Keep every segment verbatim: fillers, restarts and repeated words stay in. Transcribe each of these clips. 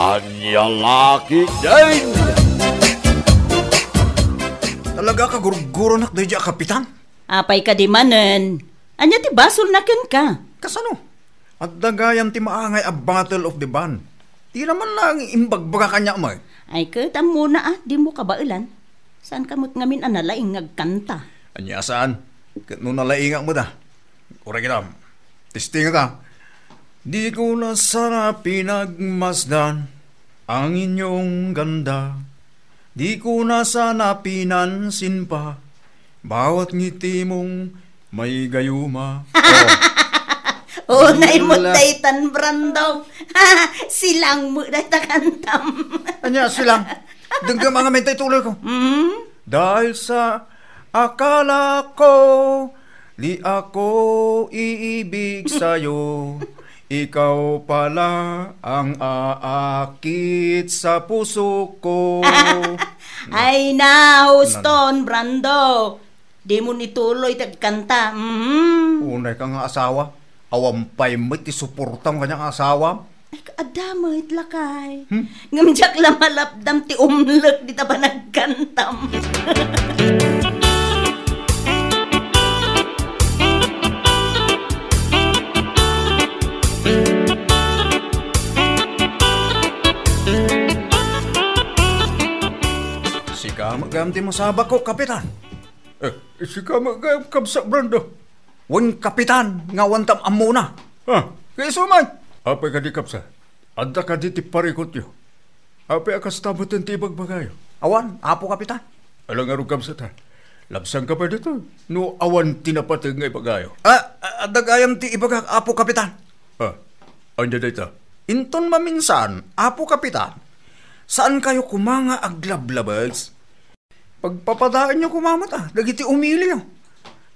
Ania la ketdin? Talaga, kagurguronak daydiay a kapitan? Apay kadi manen? Ania ti basolna kenka? Kasano? Adda gayam ti maangay a Battle of the Band. Dina man laeng imbagbaga kaniak met. Ay, ket ammona a, dimo kabaelan. Saan ka met ngamin a nalaing nga agkanta? Ania saan? Ket no nalaingak met a. Uray kitam. Testingak a. Di ko na sana pinagmasdan ang inyong ganda. Di ko na sana pinansin pa bawat ngiti mong may gayuma. Oh. Unay mo Wala. Daytan, Brando. Silang mo dayta kantam. Ania, silang? Denggem a ngamin ta ituloy ko. Mm? Dahil sa akala ko, di ako iibig sa'yo. Ikaw pala ang aakit sa puso ko. Ay na, Houston, Brando. Di mo nituloy ti agkanta. Mhm. Unay ka nga asawa. Awan pay met ti suportam kaniak nga asawa. Ay, adda met, lakay. Hmm? Ngem diak la malapdam ti umlek dita panagkantam. Sika met gayam ti masabak ko, Kapitan. Eh, sika met gayam, Kabsat Brando. Wen, Kapitan, nga awantam ammona. Ha? Kaiso man. Apay kadi, Kabsat? Adda kadi ti parikutyo? Apay a kasta met ti ibagbagayo? Awan, Apo Kapitan. Ala ngarud, Kabsat, ha? Labsanka pay ditoy no awan ti napateg nga ibagayo. Ah, ah, adda gayam ti ibagak, Apo Kapitan. Ah, ania dayta? Inton maminsan, Apo Kapitan, saankayo koma nga aglablabes? Pagpapadaenyo koma met, ah, dagiti umiliyo.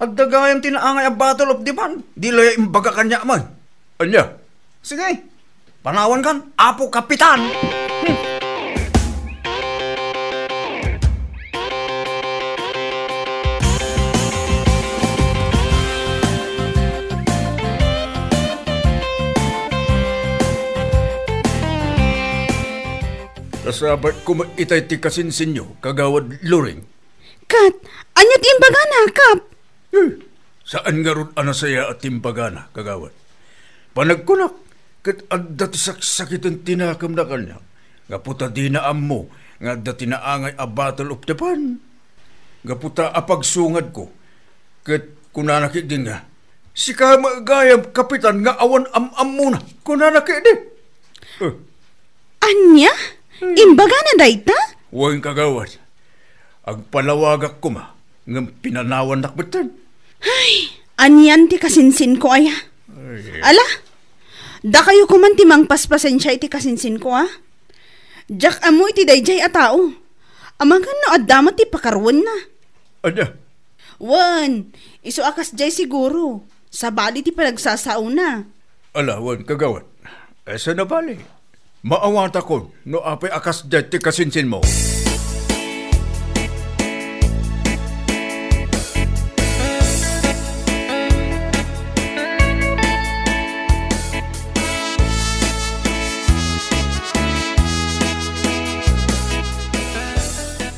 Adda gayam ti naangay a bottle of the band. Di la imbaga kaniak man. Ania? Sige. Panawankan, Apo Kapitan. Hmm. Nasabat ko met itay ti kasinsinyo, Kagawad Loring. Ket, ania ti imbagana, Kap? Eh, saan ngarud a nasayaat ti imbagana, Kagawad. Panagkunak, ket adda ti saksakiten ti nakemna kaniak, gapu ta dina ammo nga adda ti naangay a bottle of the band. Gapu ta apagsungadko, ket kunana ketdin nga, "Sika met gayam, Kapitan, nga awan am-ammona," kunana ketdi. Eh. Ania? Hmm. Imbagana dayta? Wen, Kagawad. Agpalawagak koma, ngem pinanawannak metten. Ay, anian ti kasinsinko aya? Ay. Ala, dakayo koman ti mangpaspasensia iti kasinsinko, a? Diak ammo iti daydiay a tao. Amangan no adda met ti pakaruenna. Ania? Wen, isu a kasdiay siguro. Sabali ti panagsasaona. Ala, wen, Kagawad. Esa nabali. Maawatakon no apay a kasdiay ti kasinsinmo.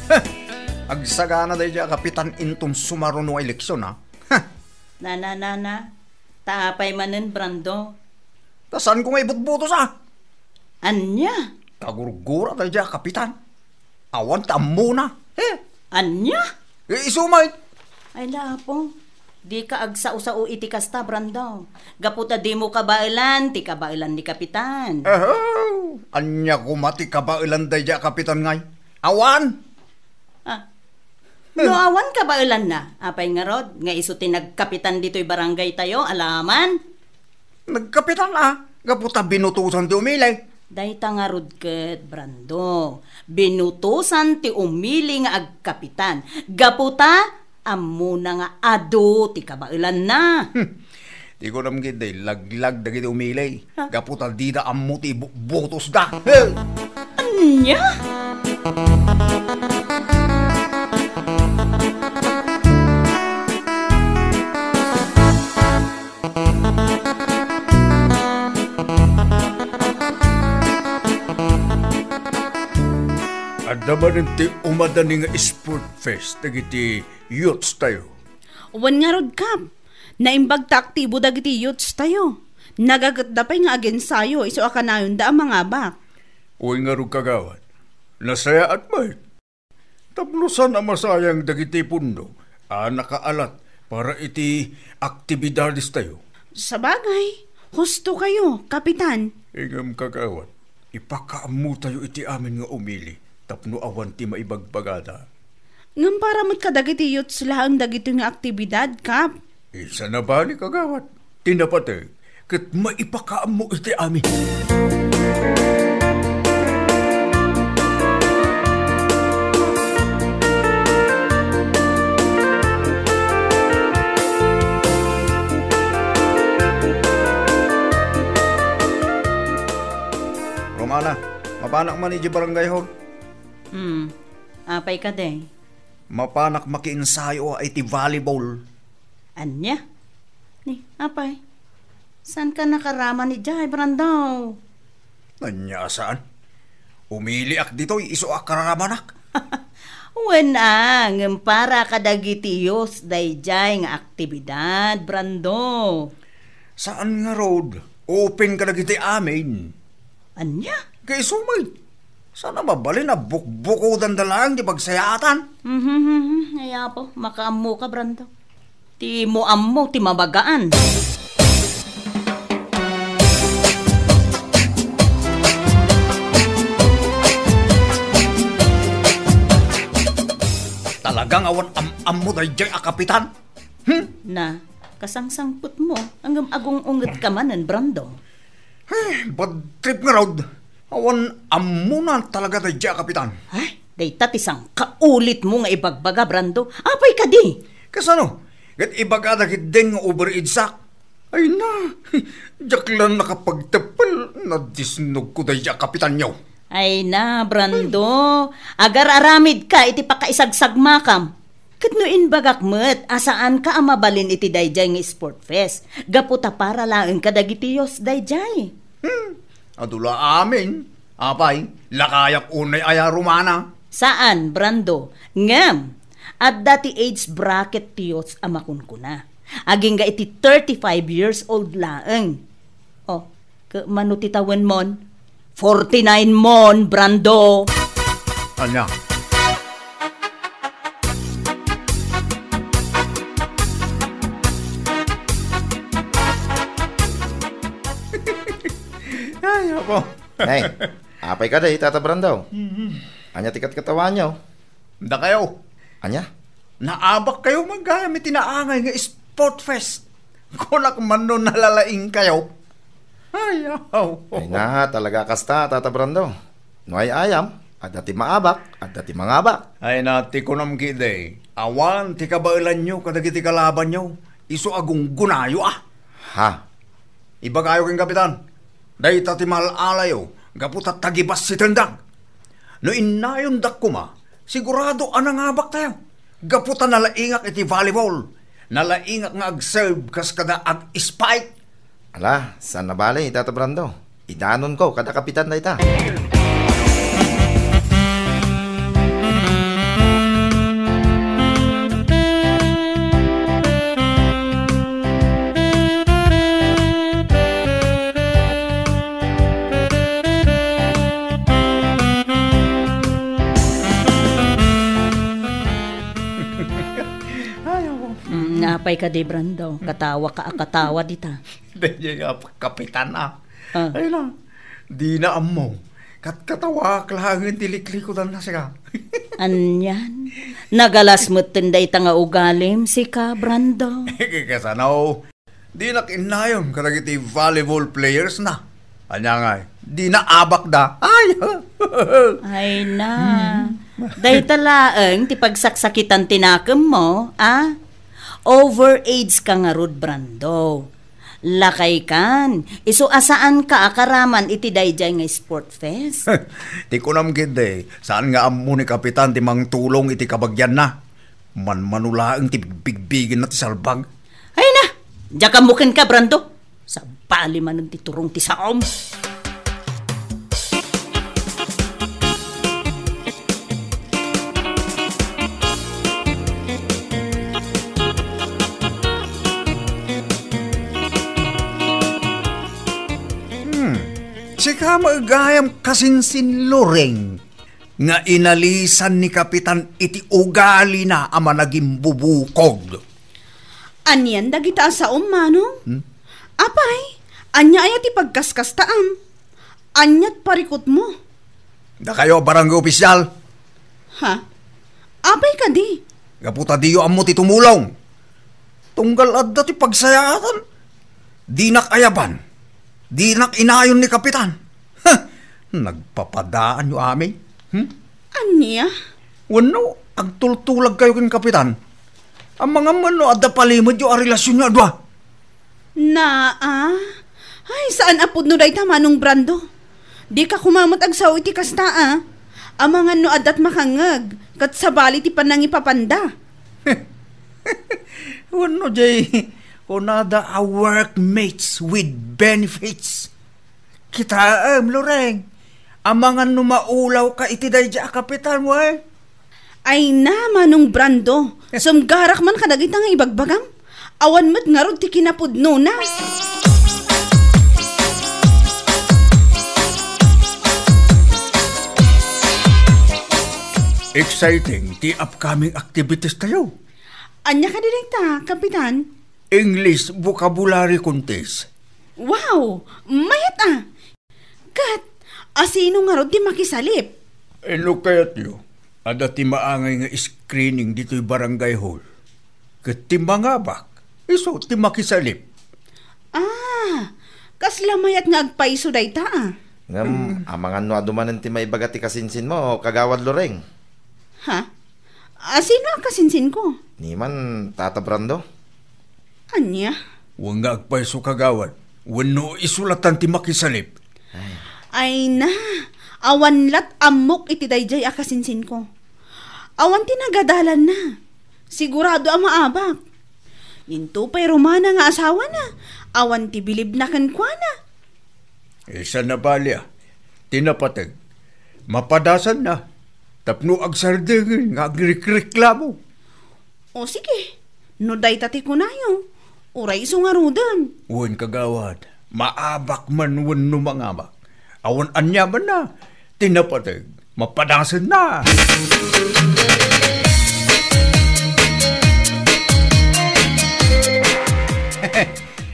Heh! Agsagana daydiay a kapitan inton sumaruno a eleksion, a? Heh! Nana, nana. Ta apay manen, Brando? Ta saanko nga ibutbutos, a? Ania? Kagurgura daydiay a kapitan. Awan ti ammona. He? Ania? Eh, isu met. Ay, la, Apo. Dika agsao-sao iti kasta, Brando. Gapu ta dimo kabaelan ti kabaelan ni Kapitan. Aho! Ania koma ti kabaelan daydiay a kapitan ngay? Awan! Ah. No awan kabaelanna, apay ngarud nga isu ti nagkapitan ditoy barangay tayo, alaman? Nagkapitan, a, gapu ta binutosan ti umili. Dayta ngarud ket, Brando, binutosan ti umili nga agkapitan. Gapu ta, ammona nga adu ti kabaelanna. Hmm. Ti kunam ketdi, laglag dagiti umili. Ha? Gapu ta dida ammo ti ibutbutosda. Ania? Adda manen ti umadani nga sport fest dagiti youths tayo. Wen ngarud, Kap. Naimbag ta aktibo dagiti youths tayo. Nagaketda pay nga agensayo isu a kanayonda a mangabak. Wen ngarud, kagawad. Nasayaat met. Tapno saan a masayang dagiti pundo a nakaalat para iti aktibidades tayo. Sabagay, husto kayo, Kapitan. Ngem, kagawad, ipakaammo tayo iti amin nga umili tapno awan ti maibagbagada. Ngem para met kadagiti youths laeng dagitoy nga aktibidad, Kap. Isana bali, kagawad, ti napateg ket maipakaammo iti amin. Romana, mapanak man iti barangay hall? Hmm, apay kadi? Mapanak makiensayo iti volleyball. Ania? Ni, apay? Saan ka nakaraman idiay, Brando? Ania a saan? Umiliak ditoy isu a kararamanak. Wen a, ngem para kadagiti youths daydiay nga aktibidad, Brando. Saan ngarud? Open kadagiti amin. Ania? Kaisu met. Saan a mabalin a bukbukudanda laeng ti pagsayaatan? Mhm, mhm. Ay, apo, makaammo ka, Brando. Ti mo ammo, ti mabagaan. Talagang awan am-ammo daydiay a kapitan? Hmm? Na, kasangsangpetmo, ngem agung-ungetka manen, Brando. Ay, bad trip ngarud. Awan ammona talaga daydiay a kapitan. Ay, dayta ti sangkaulitmo nga ibagbaga, Brando. Apay kadi? Kasano? Ket ibagada ketdin nga overage-ak. Ay na, diak la nakapagteppel, nadisnogko daydiay a kapitanyo. Ay na, Brando, agar-aramidka iti pakaisagsagmakam. Ket no imbagak met a saanka a mabalin iti daydiay nga sport fest, gapu ta para laeng kadagiti youths daydiay. Hmm, adu la amin. Apay, lakayak unay aya, Romana? Saan, Brando. Ngem, adda ti age bracket ti youths a makunkuna. Agingga iti thirty-five years old laeng. Oh, ket mano ti tawenmon? Forty-nine mon, Brando. Ania? Ay, apo. Nay, apay kadi, Tata Brando? Mhm. Ania ti katkatawaanyo? Dakayo. Ania? Naabakkayo man gayam iti naangay nga sport fest. Kunak man no nalalaingkayo. Ay, aw. Ay na, talaga kasta, Tata Brando. No ay-ayam, adda ti maabak, adda ti mangabak. Ay na, ti kunam ketdi, awan ti kabaelanyo kadagiti kalabanyo, isu a gunggunayo, a. Ha? Ibagayo ken Kapitan, dayta ti maal-alayo gapu ta tagibassitendak. No innayondak koma, sigurado a nangabaktayo. Gapu ta nalaingak iti volleyball, nalaingak nga ag-serve kas kada ag-spike. Ala, saan a bale, Tata Brando. Idanonko kada kapitan dayta. Ay, awa. Mm, apay kadi, Brando? Katawa ka a katawa dita. Daydiay nga kapitan, a. Ah. Ay na, dina ammo. Katkatawaak laengen ti liklikudanna sika. Anian? Nagalas metten dayta nga ugalim, sika, Brando? Kasano? Dinak innayon kadagiti volleyball players na. Ania ngay? Dina abakda. Ay! Ay na. Hmm. Dayta laeng ti pagsaksakitan ti nakemmo, a? Overage ka ngarud, Brando. Lakay kan, isu a saan ka a karaman iti daydiay nga sport fest? Ti kunam ketdi, saan nga ammo ni Kapitan ti mangtulong iti kabagianna. Manmano laeng ti bigbigbigenna ti salbag. Ay na! Diak ammo kenka, Brando. Sabali manen ti turong ti saom. Sika met gayam kasinsin, Loreng, nga inalisan ni Kapitan iti ugalina a managimbubukod. Anian dagita a saom, Manong? Hmm? Apay, ania aya ti pagkaskastaam? Aniat parikutmo? Dakayo a barangay opisyal. Ha? Apay kadi? Gapu ta diyo ammo ti tumulong. Tunggal adda ti pagsayaatan. Dinak ayaban. Dinak inayon ni Kapitan. Huh! Nagpapadaanyo amin. Hmm? Ania? Wenno, agtultulag kayo ken Kapitan. Amangan man no adda palimedyo a relasionyo a dua. Naa. Ay, saan a pudno dayta, Manong Brando. Dika koma met agsao iti kasta, a. Amangan no addat makangngeg, ket sabali ti panangipapanda. Wenno, jay, kunada a workmates with benefits. Kitaem, Loreng. Amangan no maulawka iti daydiay a Kapitan, wen? Ay na, Manong Brando, sumgarak man kadagita nga ibagbagam. Awan met ngarud ti kinapudnona. Exciting ti upcoming activities tayo. Ania kadi dayta, Kapitan? English Vocabulary Contest. Wow! Mayat a! Ket, asino ngarud ti makisalip? Inno kayatyo, adda ti maangay nga screening ditoy barangay hall. Ket ti mangabak, isu ti makisalip. Ah, kasla mayat nga agpayso dayta, a. Ngem, amangan no adu manen ti maibaga ti kasinsinmo, Kagawad Loreng. Ha? Asino a kasinsinko? Ni man, Tata Brando. Ania? Wen nga agpayso, Kagawad. Wenno isu lattan ti makisalip. Ay. Ay na, awan lat ammok iti daydiay a kasinsinko. Awan ti nagadalanna. Sigurado a maabak. Ninto pay rumana nga asawana, awan ti bilibna kenkuana. Isu a nabali a, ti napateg, mapadasanna, tapno agsardengen nga agrikreklamo. O sige, no dayta ti kunayo, uray isu ngaruden. Wen, Kagawad, maabak man wenno mangabak. Awan aniamanna, ti napateg, mapadasanna.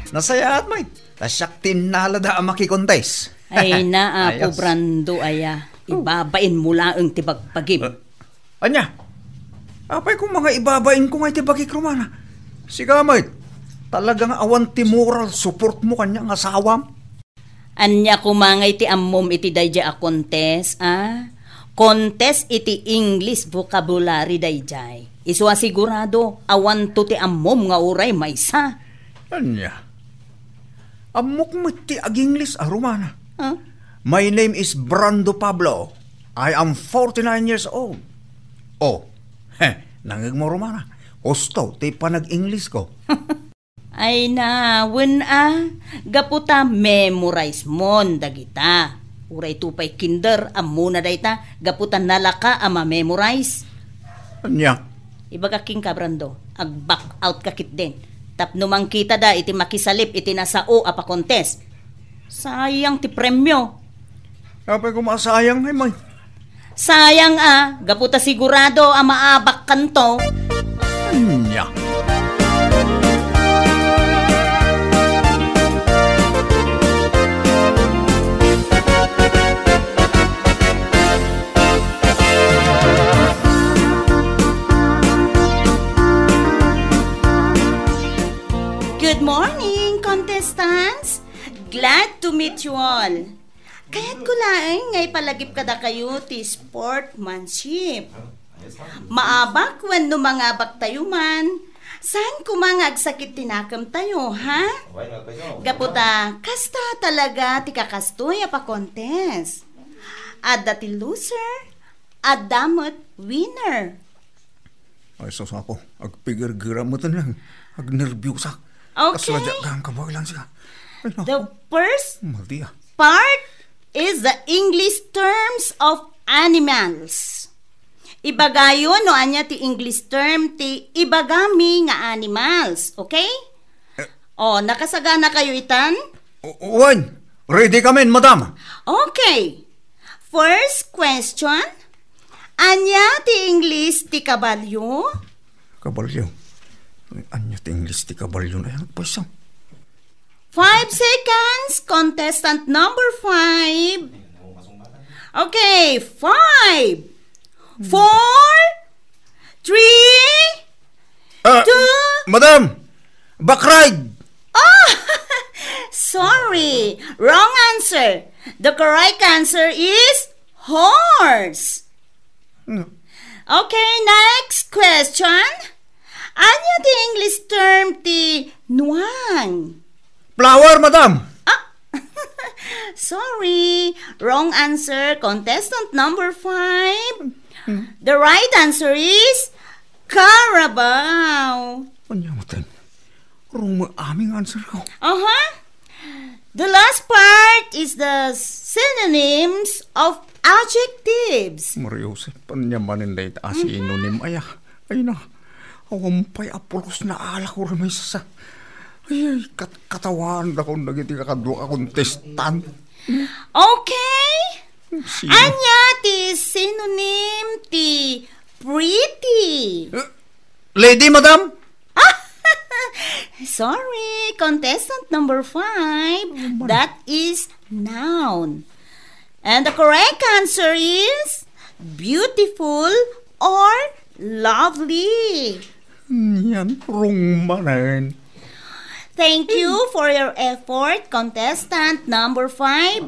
Nasayaat, Mike. Ta siak ti innalada a makikontes. Ay na, Apo Ayos. Brando, aya. Oh. Ibabainmo laeng ti bagbagim. Eh, ania? Apay koma nga ibabainko nga iti bagik, Romana? Sika met, talaga nga awan ti moral supportmo kaniak nga asawam? Ania koma nga iti ammom iti daydiay a contest, a? Contest iti English vocabulary daydiay. Isu a sigurado, awanto ti ammom nga uray maysa. Ania? Ammok met ti ag-English a Romana. Ah? My name is Brando Pablo. I am forty-nine years old. Oh, heh, nangngegmo, Romana. Husto ti panag-English ko. Ay na, wen a, gapu ta memorize mon dagita. Uray to pay kinder, ammona dayta, gapu ta nalaka a ma-memorize. Ania? Ibagak kenka, Brando, ag-back out ka ketdin. Tapno mangkitada iti makisalip iti nasao a pakontes. Sayang ti premio. Apay koma a sayang, ay, may. Sayang a, gapu ta sigurado a maabakkanto. Ania? Good morning, contestants! Glad to meet you all. Kayatko laeng nga ipalagip kadakayo ti sportsmanship. Maabak wenno mangabak tayo man, saan koma nga agsakit ti nakemtayo, ha? Gapu ta, kasta talaga ti kakastoy a pakontes. Adda ti loser, adda met winner. Ay, sus, Apo, agpigirgiram met lang. Agnerbiusak. Okay. Kasla diak gayam kabaelan sika. Ay, naku. The first Madi, ah. part is the English terms of animals. Ibagayo no ania ti English term ti ibagami nga animals, okay? Eh. O, nakasagana kayo itan? O, wen, ready kami, madam. Okay. First question, ania ti Ingles ti kabalio? Kabalio? Ania ti Ingles ti kabalio? Ay, ano pa isa? Five seconds, contestant number five. Okay, five, four, three, Ah, two. Madam, backride. Oh, sorry. Wrong answer. The correct answer is horse. Hmm. Okay, next question. Ania ti English term ti nuang? Flower, madam. Ah, sorry. Wrong answer. Contestant number five. Hmm. The right answer is carabao. Anya mo, ten? Wrong mo aming answer ko. Uh-huh. The last part is the synonyms of adjectives. Maria Jose, anya manen dayta a sinonim aya? Ay na, awan pay a pulos nga alak ko rin may sasa. Ay, ay, kat-, katawaan da kung dagiti kakadwa ka contestant. Okay? Sino? Anya ti synonym ti pretty? Eh, lady, madam? Sorry, contestant number five. Oh, man. That is noun. And the correct answer is beautiful or lovely. Yan, wrong manen. Thank you for your effort, contestant number five.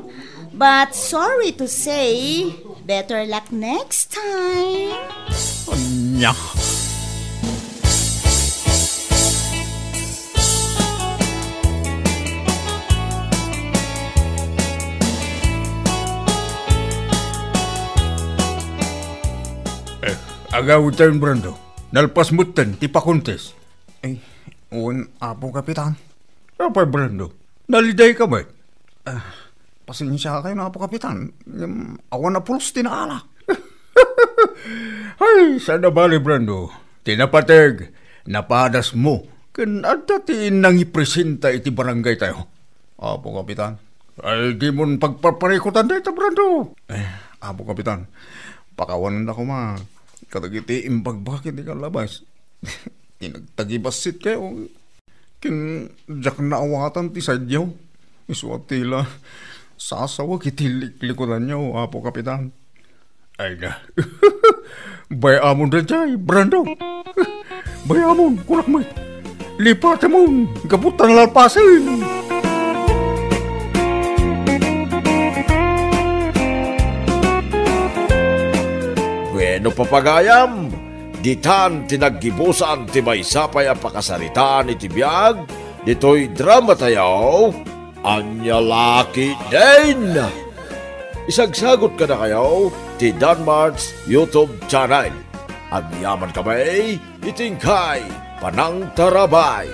But sorry to say, better luck next time. Anya. Eh, agawid tayon, Brando. Nalpas metten ti pakontes. Ay, wen, Apo Kapitan. Apay, Brando? Nalidayka met? Ah, pasensiakayon, Apo Kapitan. Ngem, awan a pulos ti naalak. Ay, saan a bale, Brando. Ti napateg, napadasmo, ken adda ti nangipresenta iti barangaytayo. Apo Kapitan. Ay, dimon pagpaparikutan dayta, Brando. Eh, Apo Kapitan, pakawanenda koma kadagiti imbagbaga iti kallabas. Ti nagtagibassit kayo. Ken diak naawatan ti saydyo. Isu a ti la sasawek iti liklikutanyo, Apo Kapitan. Ay na. Bay-amon daydiay, Brando. Bay-amon, kunak met. Lipatemon, gapu ta nalpasen. Bueno, papagayam, ditan ti naggibusan ti maysa pay a pakasaritaan iti biag ditoy dramatayo, Ania La Ketdin. Isagsagut kadakayo ti Danmart's YouTube channel. Agyamankami iti inkay panangtarabay.